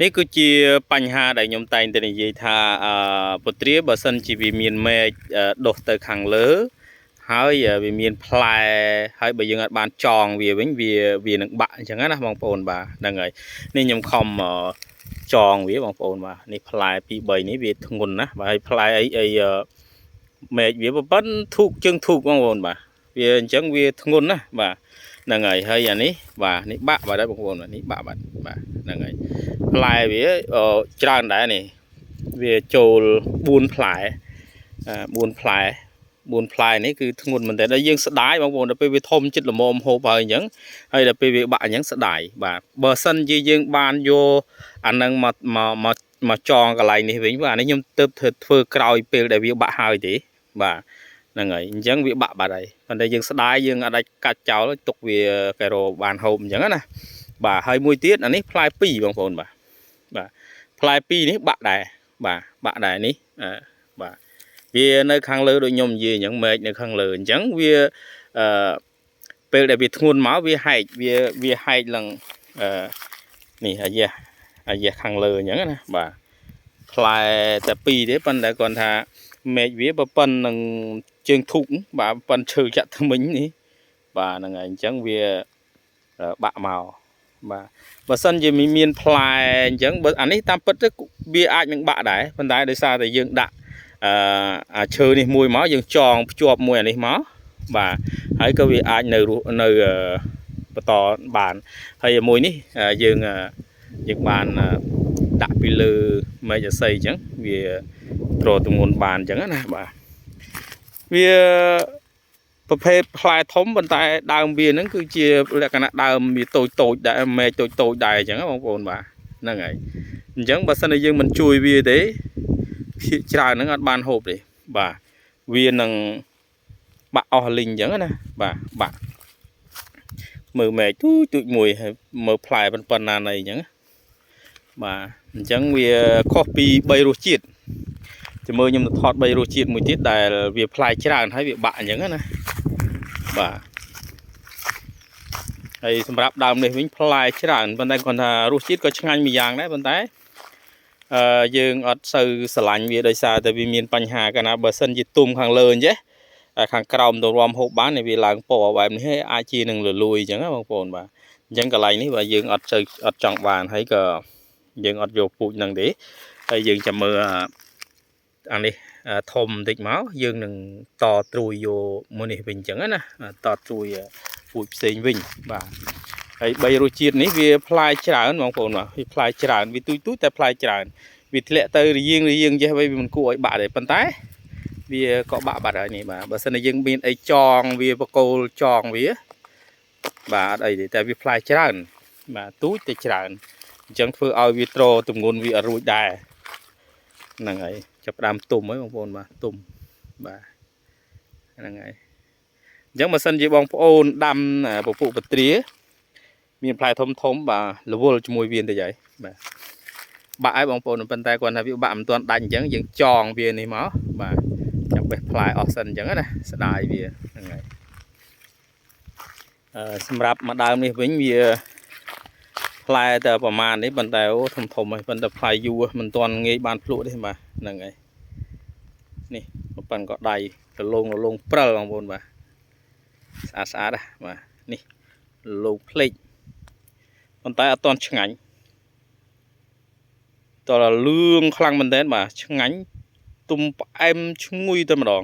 នេះគឺជាបញ្ហាដែលខ្ញុំតែងតែនិយាយថាអឺពុទ្រាបើសិនជាវាមានមែកដុះទៅខាងលើ ហើយវាមានផ្លែហើយបើយើងអត់បានចងវាវិញវាវានឹងបាក់អញ្ចឹងណាបងប្អូនបាទហ្នឹងហើយនេះខ្ញុំខំចងវាបងប្អូនបាទនេះផ្លែ2 3នេះវាធ្ងន់ណាស់បាទហើយផ្លែអីអីមែកវាប៉ុណ្ណធូកជើងធូកបងប្អូនបាទវាអញ្ចឹងវាធ្ងន់ណាស់បាទហ្នឹងហើយហើយអានេះបាទនេះបាក់បាទហើយបងប្អូនបាទនេះបាក់បាទបាទហ្នឹងហើយផ្លែវាច្រើនដែរនេះវាចូល4ផ្លែ4ផ្លែ4ផ្លែនេះគឺធ្ងន់មែនតើដល់យើងស្ដាយបងប្អូនដល់ពេលវាធំចិត្តល្មមហូបហើយអញ្ចឹងហើយដល់ពេលវាបាក់អញ្ចឹងស្ដាយបាទបើសិនជាយើងបានយកអានឹងមកមកមកមកចងកន្លែងនេះវិញបាទអានេះខ្ញុំទៅធ្វើធ្វើក្រោយពេលដែលវាបាក់ហើយទេបាទហ្នឹងហើយអញ្ចឹងវាបាក់បាត់ហើយប៉ុន្តែយើងស្ដាយយើងអាចកាច់ចោលទុកវាកែរ៉ូបានហូបអញ្ចឹងណាបាទហើយមួយទៀតអានេះផ្លែ2បងប្អូនបាទបាទផ្លែ2នេះបាក់ដែរបាទបាក់ដែរនេះបាទវានៅខាងលើដូចខ្ញុំនិយាយអញ្ចឹងមែកនៅខាងលើអញ្ចឹងវាអឺពេលដែលវាធ្ងន់មកវាហែកវាវាហែកឡើងអឺនេះអាយ៉ាអាយ៉ាខាងលើអញ្ចឹងណាបាទផ្លែតែពីរទេប៉ុន្តែគាត់ថាមែកវាប៉ុណ្ណឹងជើងធូកបាទប៉ុនឈើចាក់ថ្មិញនេះបាទហ្នឹងហើយអញ្ចឹងវាបាក់មកបាទបើសិនជាមានផ្លែអញ្ចឹងបើអានេះតាមពិតទៅវាអាចនឹងបាក់ដែរប៉ុន្តែដោយសារតែយើងដាក់អឺអាឈើនេះមួយមកយើងចងភ្ជាប់មួយអានេះមកបាទហើយក៏វាអាចនៅរស់នៅបន្តបានហើយមួយនេះយើងយើងបានដាក់ពីលើមែកអស័យអញ្ចឹងវាទ្រទម្ងន់បានអញ្ចឹងណាបាទវាប្រភេទផ្លែធំប៉ុន្តែដើមវាហ្នឹងគឺជាលក្ខណៈដើមវាតូចតូចដែរមែកតូចតូចដែរអញ្ចឹងបងប្អូនបាទហ្នឹងហើយអញ្ចឹងបើសិនជាយើងមិនជួយវាទេភាគច្រើនហ្នឹងអត់បានហូបទេបាទវានឹងបាក់អស់លីងអញ្ចឹងណាបាទបាក់មើលមែកទូចទូចមួយហើយមើលផ្លែប៉ុណ្ណាណីអញ្ចឹងបាទអញ្ចឹងវាខុសពី3រសជាតិចាំមើលខ្ញុំទៅថត3រសជាតិមួយទៀតដែលវាផ្លែច្រើនហើយវាបាក់អញ្ចឹងណាបាទហើយសម្រាប់ដើមនេះវិញផ្លែច្រើនប៉ុន្តែគាត់ថារសជាតិក៏ឆ្ងាញ់មួយយ៉ាងដែរប៉ុន្តែអឺយើងអត់សូវស្រឡាញ់វាដោយសារតែវាមានបញ្ហាកាលណាបើសិនជាទុំខាងលើអញ្ចេះខាងក្រោមទៅរំហូបបានវាឡើងពណ៌បែបនេះអាចជានឹងលលួយអញ្ចឹងណាបងប្អូនបាទអញ្ចឹងកន្លែងនេះបើយើងអត់សូវអត់ចង់បានហើយក៏យើងអត់យកពូជហ្នឹងទេហើយយើងចាំមើលអានេះធំបន្តិចមកយើងនឹងតត្រួយយកមួយនេះវិញអញ្ចឹងណាតត្រួយពូជផ្សេងវិញបាទហើយ3រសជាតិនេះវាផ្លែច្រើនបងប្អូនបាទវាផ្លែច្រើនវាទូចទូចតែផ្លែច្រើនវាធ្លាក់ទៅរយៀងរយៀងចេះវិញវាមិនគួរឲ្យបាក់ទេប៉ុន្តែវាក៏បាក់បាត់ហើយនេះបាទបើសិនជាយើងមានអីចងវាបកគោលចងវាបាទអត់អីទេតែវាផ្លែច្រើនបាទទូចតែច្រើនអញ្ចឹងធ្វើឲ្យវាទ្រទម្ងន់វាអត់រួចដែរហ្នឹងហើយចាប់ផ្ដើមទុំហើយបងប្អូនបាទទុំបាទហ្នឹងហើយអញ្ចឹងបើសិនជាបងប្អូនដាំពពុះពត្រាមានផ្លែធំធំបាទរវល់ជាមួយវាបន្តិចហើយបាទបាក់ហើយបងប្អូនប៉ុន្តែគាត់ថាវាបាក់មិនទាន់ដាច់អញ្ចឹងយើងចងវានេះមកបាទចាំបេះផ្លែអស់សិនអញ្ចឹងណាស្ដាយវាហ្នឹងហើយអឺសម្រាប់មួយដើមនេះវិញវាផ្លែតែប្រហែលនេះប៉ុន្តែអូធំធំហើយប៉ុន្តែផ្លែយូរមិនទាន់ងាយបានភ្លក់ទេបាទហ្នឹងហើយនេះប៉ុណ្ណក៏ដៃរលោងរលោងព្រិលបងប្អូនបាទស្អាតស្អាតណាបាទនេះរលោងភ្លេចប៉ុន្តែអត់ទាន់ឆ្ងាញ់តើលឿងខ្លាំងមែនតើបាទឆ្ងាញ់ទុំផ្អែមឈ្ងុយតែម្ដង